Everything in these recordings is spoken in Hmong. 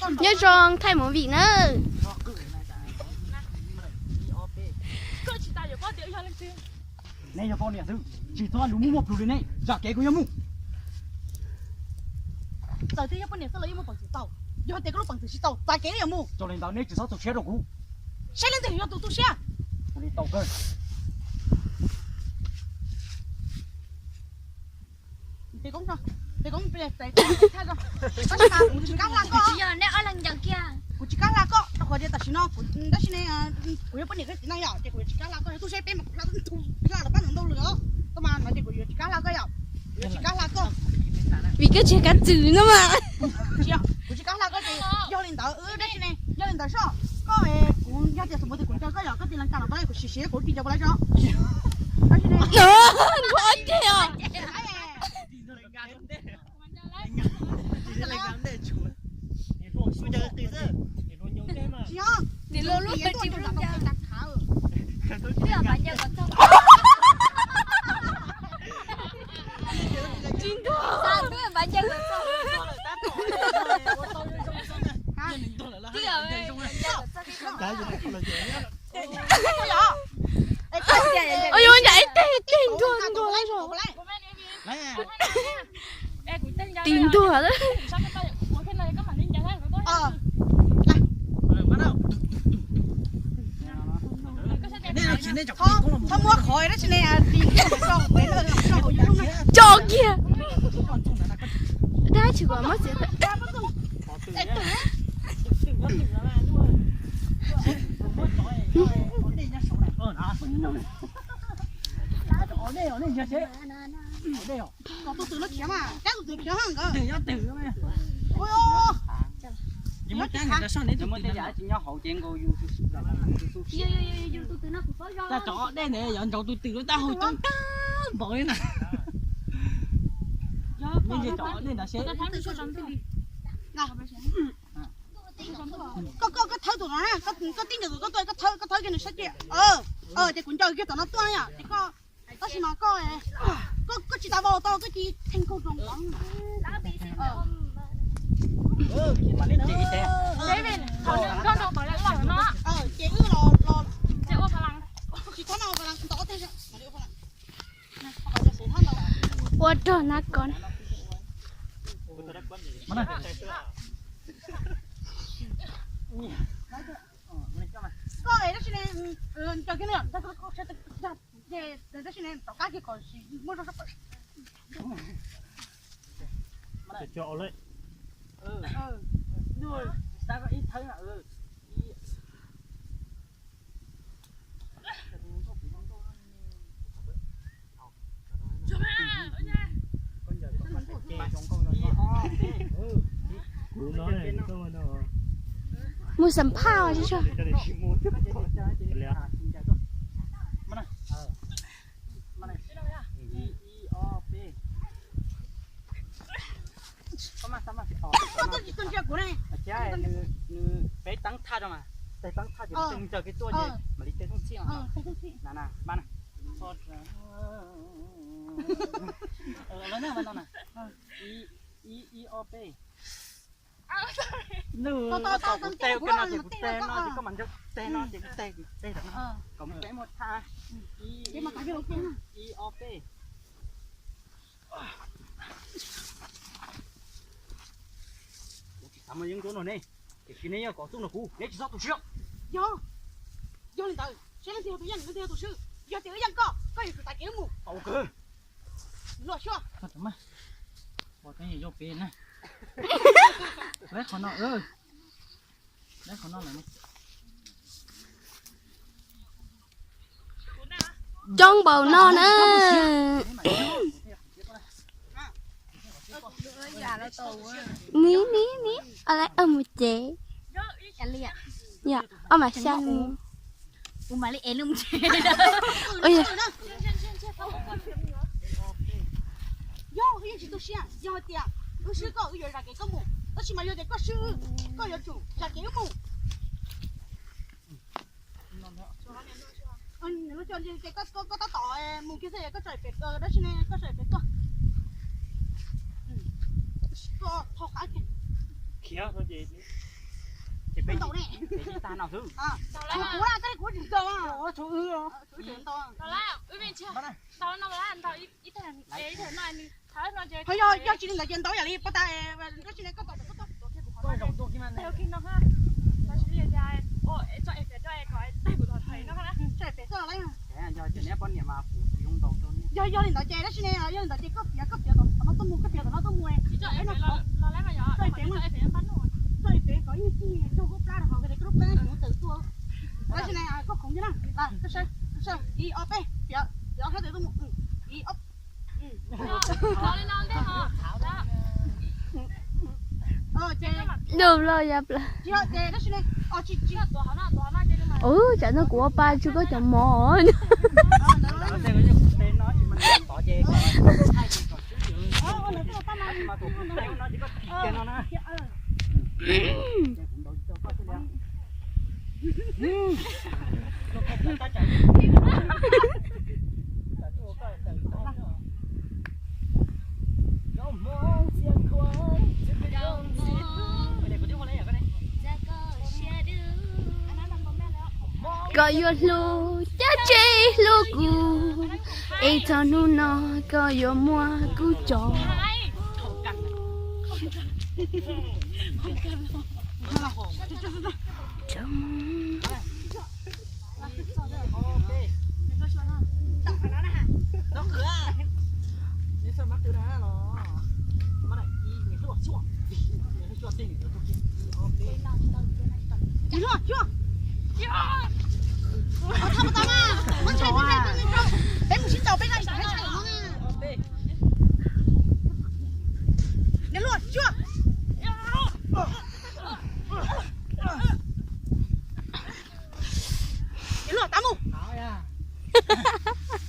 Nyob zoo thaij movie na. Nej yog poj niam xwb, tsis txhob lus muaj muaj plhus li ne, zam kev kuv yuav mus. Txawm tias yog poj niam xwb los yeej muaj peev xwm tau, yog tias koj lub peev xwm tsis tau, txav kev yuav mus. Raws li ntawd nej tsis txhob tu siab rau kuv. Saib leej twg yog tus tu siab. Ua li tau kawg. Tes koob, tes koob, tab sis mas kuv tsis kam hla koj. Kuv tsis kam hla koj rau qhov tias tam sim no kuv, tab sis ne, kuv yog poj niam koj txiv neej yom, ces kuv yuav tsis kam hla koj, yog tub sab peb mas kuv hla, hla rau pab ntau ntau lawm os. Koj mas no ces kuv yuav tsis kam hla koj yom, kuv yuav tsis kam hla koj. Vim koj tsis kam txwm no mas. Kuv tsis kam hla koj ces yog li ntawd, tab sis ne yog li ntawd soj koj, kuv yog tias xum mus tias kuv nco koj yom, koj tis lees kas los tau kuv siv siv kuv tis nco kuv lawv tso. Tab sis ne, nthuav tiag os. Tsis ntuag. Ua yuav ncaim ib teg, ib teg ntuag ntuag. Tis ntuag. Txhob muab qhov dab tsi ne, tso kiag. Dab tsi kom muab txiav. Tsis nyob hauv ces nkaus yus. Tag tso dej ntawd yog nrau tus twm lub taub hau coob tag npaum li na. Yeej tso dej ntawd seb. Koj, koj, koj thawb tus no na, koj tib ntawm tus koj tuaj, koj thawb, koj thawb kiag nws sab cia. Ces kuv ncaws kiag tom no tuaj yom, ces koj, tab sis mas koj, koj, koj tsis tas vau tau, koj cia li theej kaug rau nqov. Ces wb los, los, tsis txhob no, ntov tej. Ua rog na koj. Koj es tab sis ne, nco kiag ne, tab sis ne tom qab kiag kom sim muaj zog sab. Mus xam phaj tso. Peb teeb thaj rau mas, tes teeb thaj ces ncaws kev tuaj ces mam li tej thooj txhij os. Na na, pab na. Ib, ib, ob peb. Nws tos kuv teg ua ke no ces kuv teg no ces koj mam ncaws teg no ces kuv teg, kuv teg rau no. Kom peb muaj thaj. Ib, ib, ob peb. Kuv tsis xav muaj yeeb ncuab no ne, tiam sis neb yog kom txuj no kuv, neb tsis txhob tu siab. Yog, yog li ntawd, seb leej twg yog tus yeej, leej twg yog tus swb. Yog tias wb yeej koj, koj yuav tsum txav kev wb mus. Tau kawg. Luaj xyuas. Pom teeb yog peb na. Laib qhov no, laib qhov no lawm. Coob npaum no na. Ni ni ni, mus tsev. Yog ob mam xya mus. Yog wb yeej tsis tu siab, yog hais tias wb swb koj wb yuav zam kev koj mus, tab sis mas yog tias koj swb wb, koj yuav tsum zam kev wb mus. Koj tab tom mus kiag xwb, koj tso pem, tab sis ne koj tso pem tuaj. Koj tho qab kiag. Khiav no ces Ces peb tsis tag no xwb. Kuv na, kuv tsis tau. Yog tsis li ntawd ces ntau yam li pab tas, koj tsis ne koj tau, koj tau. Yog, yog li ntawd ces tab sis ne, yog li ntawd ces koj piav, koj piav tom no tuaj mus, koj piav tom no tuaj mus. Txoj pem, txoj pem kom ib txij cuaj kub plab rau hauv koj lub plab xyov tawm tuaj. Tab sis ne koj khoov thiab na, koj sawv, koj sawv, ib ob peb, piav, piav ob sab tawm tuaj mus, ib ob. Dub loj ya plaws. Ub, tsam no kuv ua pa tsis koj cov mov. Koj yuav hlub cab tsi hlub kuv, es txog hnub no koj yuav muab kuv tso.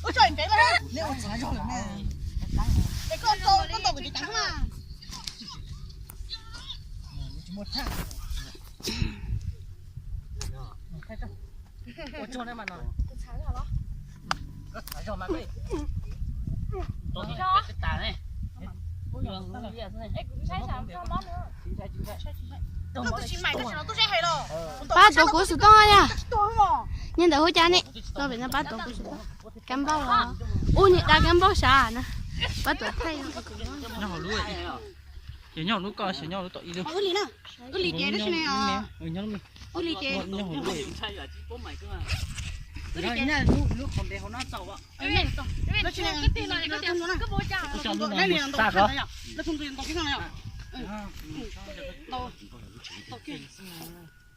Ua tso pem los. Es koj tau, koj tau kuv tiv tav na. Ua tso na mas no. Koj txav zog mas koj. Koj tsis mais tab sis no twb seb hais los. Pab tuav kuv xov tooj yom. Niag ntawd hu cas ne? Tau pem no pab tuav kuv xov tooj. Kab npauj los. Ub, niag dab kab npauj sav na. Pab tuav thaij. Nyob hauv lub, ces nyob hauv lub koj, ces nyob hauv lub tom ib lub. Wb li na, wb li ces tab sis ne os. Wb li ces. Nyob hauv lub. Wb li ces. Lub qhov ntev hauv no txaus. Tab sis ne, lawv txog ntua na, lawv txog ntua na yom.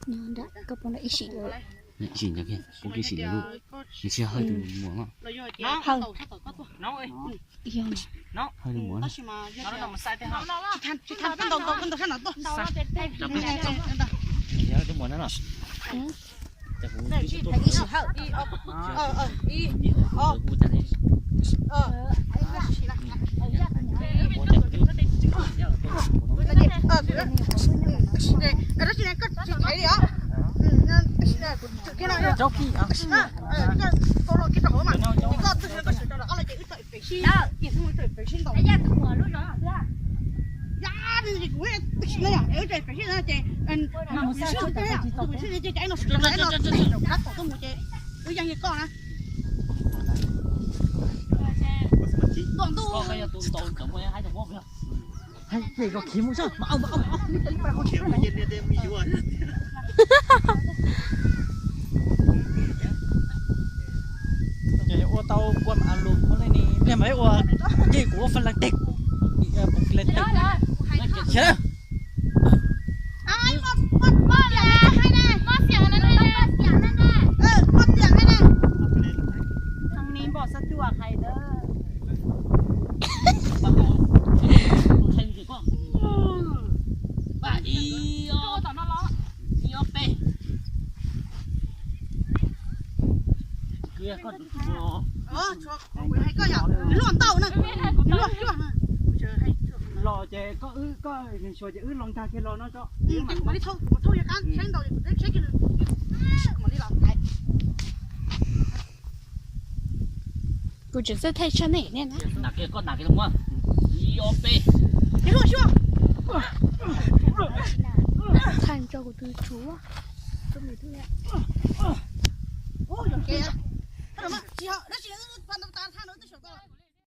Nram koj pom ib sim lawm. Ib sim ntawd kiag, kuv ib sim ntawd lub, nws tsis yog Hawj tus muam mas. Hawj. Yog. Hawj tus muam na. Tsis tham, tsis tham, koj ntaus, koj ntaus sab no tuaj. Yog Hawj tus muam na los. Ib sim Hawj. Ib, ob. Tab sis ne koj tsis thaiv li os. Tab sis ne, kuv tseem kiag no, tab sis na, koj tau los kiag rau hauv mas, koj twb koj sawv rau ob lawm ces wb txog pem sib, wb txog pem sib ntaus. Yam li kuv twb tsis na yom, wb txog pem sib na ces, kuv sib na ces, ces no sawv rau no, rab tom tuaj mus ces wb yeej li koj na. Tuaj ntuj. Ces koj khiav mus sab, mas au mas au mas au. Ces ua tau ua mas lus ua li ni, pliag mas ua, ces kuv ua fas las teg, ua fas las teg. Khiav. Luaj ntau na, luaj luaj. Los ces koj wb, koj xyuas ces wb los nkag kiag los no tso. Kuv mam li thauj, kuv thauj yog qab saib ntau kuv teb tsheb kiag, kuv mam li los. Kuv tseem xav thaij tshaj nej ne na. Nas kiag, koj nas kiag los muab. Ib ob peb. Luaj xyuas. Thaij tso kuv tus tshuv. Tsis, tab sis thaij no twb xyaum tau.